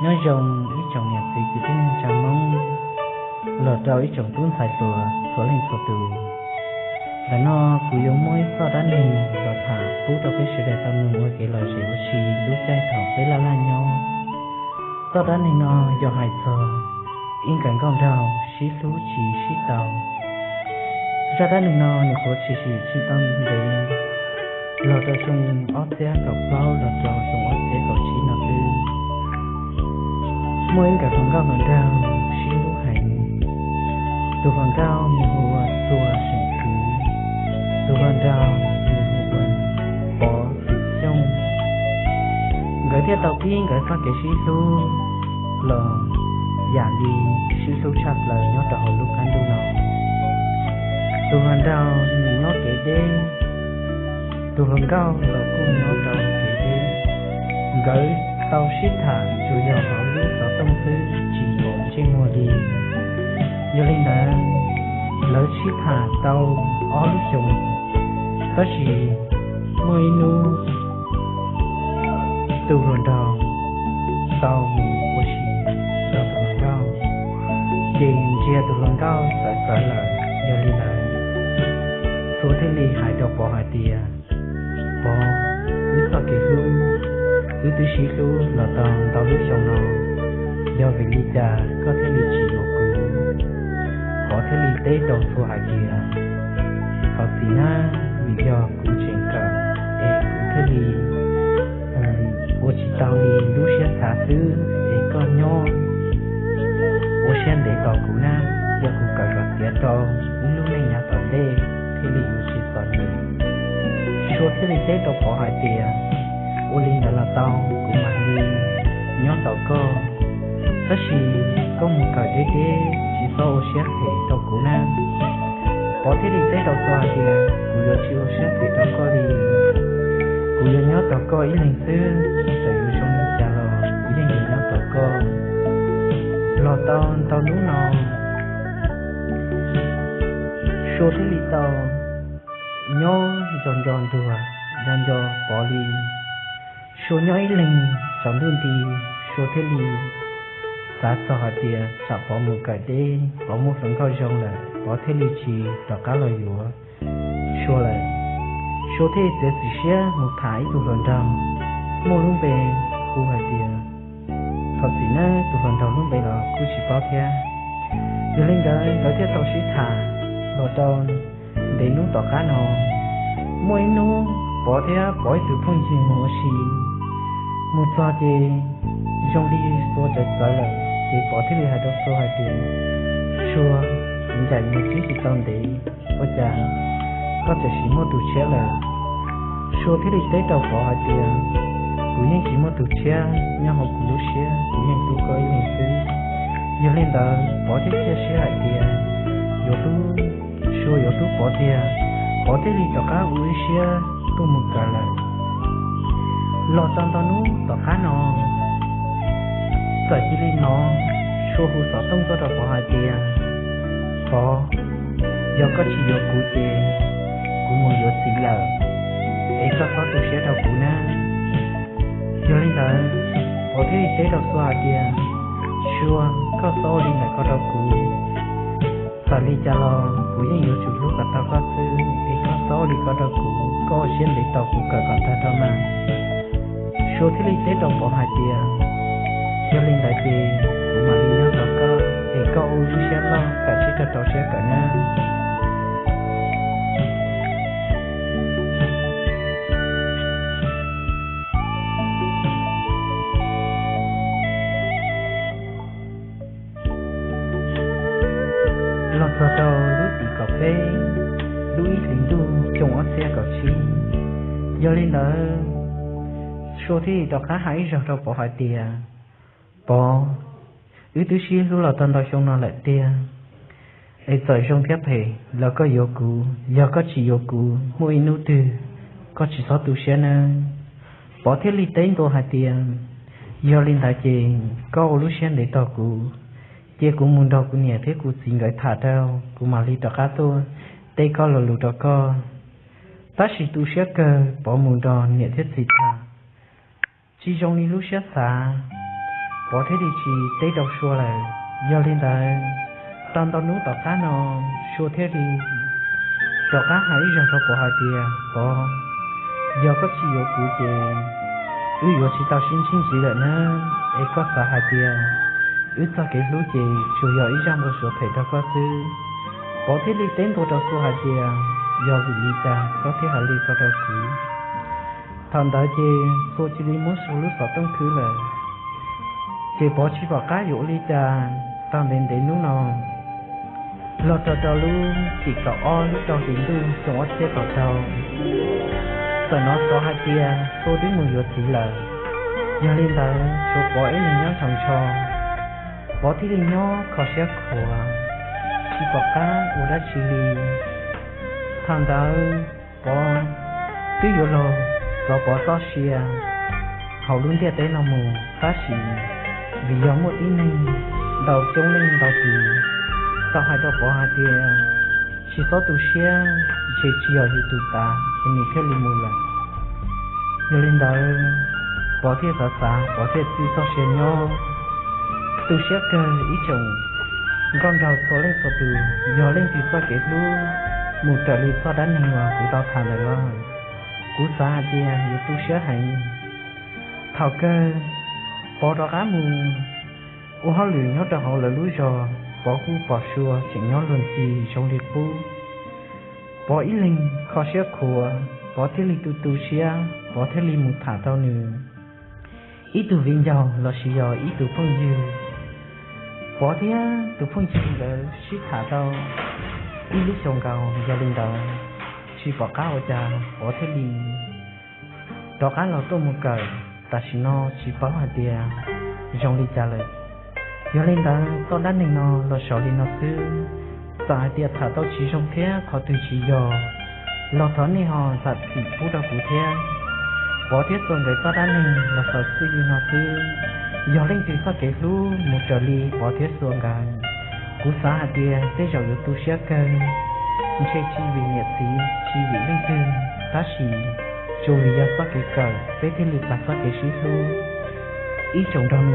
Nyob zoo ib tsoom niam txiv kwv tij neej tsa Hmoob, los rau ib tsoom tub ntxhais hluas txhua leej txhua tus. Ntawm no kuv yuav muaj ib txoj dab neeg los tham pub rau peb sawv daws tau mloog ua kev lom zem ua si lub caij thaum peb laj laj nyob. Txoj dab neeg no yog hais txog ib nkawm nkauj nraug sib hlub tsis sib tau. Zaj dab neeg no nws kuj tshwm sim tsis tau ntev, los rau xyoo ob txhiab kaum plaub los rau xyoo ob txhiab kaum tsib no xwb. Muaj ib nkawm hluas nkauj hluas nraug sib hlub heev. Tus hluas nkauj nws hu ua Txua Seem Kwv, tus hluas nraug nws hu ua Pov Xwm Xyooj. Nkawd thiaj tau pib nkawd txoj kev sib hlub los yam li sib hlub tshaj plaws nyob rau hauv lub qab ntuj no. Tus hluas nraug nws nyob kev deb, tus hluas nkauj los kuj nyob rau kev deb. Nkawd tau sib tham tsuas yog hauv lub xov tooj xwb tsis pom ntsej muag li. Yog li ntawd, lawv sib tham tau ob lub xyoos, tab sis muaj ib hnub tus hluas nraug tau mus ua si rau tus hluas nkauj, ces ntsia tus hluas nkauj txawv txawv lawm. Yog li ntawd, Txua thiaj li hais rau Pov hais tias, Pov, wb txoj kev hlub, wb twb sib hlub los tau ntau lub xyoo no, yog vim li cas koj thiaj li tsis yuav kuv? Pov thiaj li teb rau Txua hais tias, Thov txim nawb, vim yog kuv tseem kawm es kuv thiaj li ua tsis tau li lub siab xav xwb, es koj nyob ua siab ntev tos kuv nawb, yog kuv kawm kom tiav rau wb lub neej yav tom ntej thiaj li yuav tsis txom nyem. Sua thiaj li teb rau Pov hais tias, Ua li ntawd los tau, kuv mam li nyob tos koj, tab sis koj mus kawm deb deb, tsis txhob ua siab phem rau kuv nawb. Pov thiaj li teb rau Txua hais tias, Kuv yuav tsis ua siab phem rau koj li, kuv yuav nyob tos koj ib leeg xwb, txawm yuav zoo li cas los kuv yeej yuav nyob tos koj. Los tau ntau hnub no, Sua thiaj li tau nyob nco nco ntuag, nco nco Pov li. Sua nyob ib leeg tsaus ntuj nti, Sua thiaj li xav txog hais tias tsam Pov mus kawm deb, Pov muaj hluas nkauj zoo lawm, Pov thiaj li tsis rov qab los yuav Sua lawm. Sua thiaj li txiav txim siab mus tham ib tug hluas nraug muaj lub npe hu hais tias Thov txim nawb, tus hluas nraug lub npe los kuj tsis paub thiab. Yog li ntawd nkawd thiaj tau sib tham los rau ntev hnub tom qab no. Muaj ib hnub Pov thiab Pov ib tug phooj ywg mus ua si, mus txog ces zoo li Sua txawv txawv lawm, ces Pov thiaj li hais rau Sua hais tias, Sua, kuv ncaim mus tsis tau ntev, ua cas koj txawm sim muaj tus tshiab lawm? Sua thiaj li teb rau Pov hais tias, Kuv yeej tsis muaj tus tshiab, nyob hauv kuv lub siab kuv yeej hlub koj ib leeg xwb. Yog li ntawd Pov thiaj cia siab hais tias yuav hlub, Sua yuav hlub Pov tiag, Pov thiaj li rov qab ua ib siab tuaj mus kawm lawm. Los tau ntau hnub tom qab no, txawm cia li hnov Sua hu xov tooj tuaj rau Pov hais tias, Pov, yog koj tsis yuav kuv ces kuv mus yuav txiv lawm, es koj txhob tu siab rau kuv nawb. Yog li ntawd, Pov thiaj li teb rau Sua hais tias, Sua, koj txhob ua li ntawd ko rau kuv. Txawm li cas los kuv yeej yuav tsum hlub kom tau koj xwb, es koj txhob ua li ko rau kuv, koj ua siab ntev tos kuv kawm kom tag rau mas. Sua thiaj li teb rau Pov hais tias, Yog li ntawd ces kuv mam li nyob tos koj, es koj ua lub siab loj, txawm sib rau rau siab kawm nawb. Los txog rau lub tim kaum peb, lub ib hlis ntuj xyoo ob txhiab kaum tsib, yog li ntawd, Sua thiaj li rov qab hais ib zaug rau Pov hais tias, Pov, wb twb sib hlub los tau ntau xyoo no lawm tiag, es txawm zoo thiab phem los koj yuav kuv, yog koj tsis yuav kuv muaj ib hnub twg koj tsis txhob tu siab nawb. Pov thiaj li teb ntua hais tias, Yog li ntawd ces koj ua lub siab ntev tos kuv, cia kuv mus nrog kuv niam thiab kuv txiv nkawd tham rau, kuv mam li rov qab tuaj teb koj lo lus rau koj. Tab sis tu siab kawg, Pov mus nrog niam thiab txiv tham tsis zoo li lub siab xav. Pov thiaj li tsis teb rau Sua lawm. Yog li ntawd, tau ntau hnub tom qab no, Sua thiaj li rov qab hais ib zaug rau Pov hais tias, Pov, yog koj tsis yuav kuv ces wb yuav tsis tau sib ntsib ntxiv lawm nawb. Es koj xav hais tias wb txoj kev hlub ces tsuas yog ib zaj npau suav phem rau koj xwb. Pov thiaj li teb ntua rau Sua hais tias, Yog vim li cas koj thiaj hais li ko rau kuv? Thaum ntawd ces Sua cia li muab Sua lub xov tooj khwb lawm. Ces Pov tsis pom qab yuav ua li cas, tau ntev ntev hnub no los rau rau lub tim kaum ob lub rau hlis ntuj xyoo ob txhiab kaum rau, txawm hnov xov hais tias Sua twb mus yuav txiv lawm. Yog li ntawd, tshuav Pov ib leeg nyob ntshaus ntsho. Pov thiaj li nyob kho siab khuav, tsis pom qab ua dab tsi li. Thaum ntawd Pov twb yuav luag txov Pov txoj sia hauv lub ntiaj teb no mus, tab sis vim yog muaj tib neeg ntau coob leej ntau tus tau hais rau Pov hais tias, Tsis txhob tu siab, ntshe tsis yog yus tus tav es nws thiaj li mus lawm. Yog li ntawd, Pov thiaj xav xav, Pov thiaj txwj txoj sia nyob. Tu siab kawg ib tsoom nkauj nraug txhua leej txhua tus, yog leej twg txoj kev hlub mus raws li txoj dab neeg uas kuv tau tham ntawd los, kuv xav hais tias yuav tu siab heev. Thaum kawg, Pov rov qab mus ua hauj lwm nyob rau hauv lawv lub zos, Pov kuj pom Sua tseem nyob luag ntxhi zoo li qub. Pov ib leeg kho siab khuav, Pov thiaj li tu tu siab, Pov thiaj li mus tham tau nws ib tug viv ncaus lossis yog ib tug phooj ywg. Pov thiab tus phooj ywg nkawd sib tham tau ib lub xyoo nkaus, yog li ntawd, tsis pom qab ua cas Pov thiaj li rov qab los tuaj mus kawm, tam sim no tsis paub hais tias zoo li cas lawm. Yog li ntawd, txoj dab neeg no los xaus li no xwb. Txawm hais tias tham tau tsis zoo thiab qhov twg tsis yog los thov nej ho zam txim pub rau kuv thiab. Pov thiab Sua nkawd txoj dab neeg los xaus xwb li no xwb. Yog leej twg txoj kev hlub mus raws li Pov thiab Sua nkawd, kuv xav hais tias tej zaum yuav tu siab kawg, ntshe tsis vim niam txiv tsis vim leej twg, tab sis tsuas vim yog txoj kev kawm peb thiaj li pab txoj kev sib hlub. Ib tsoom nrog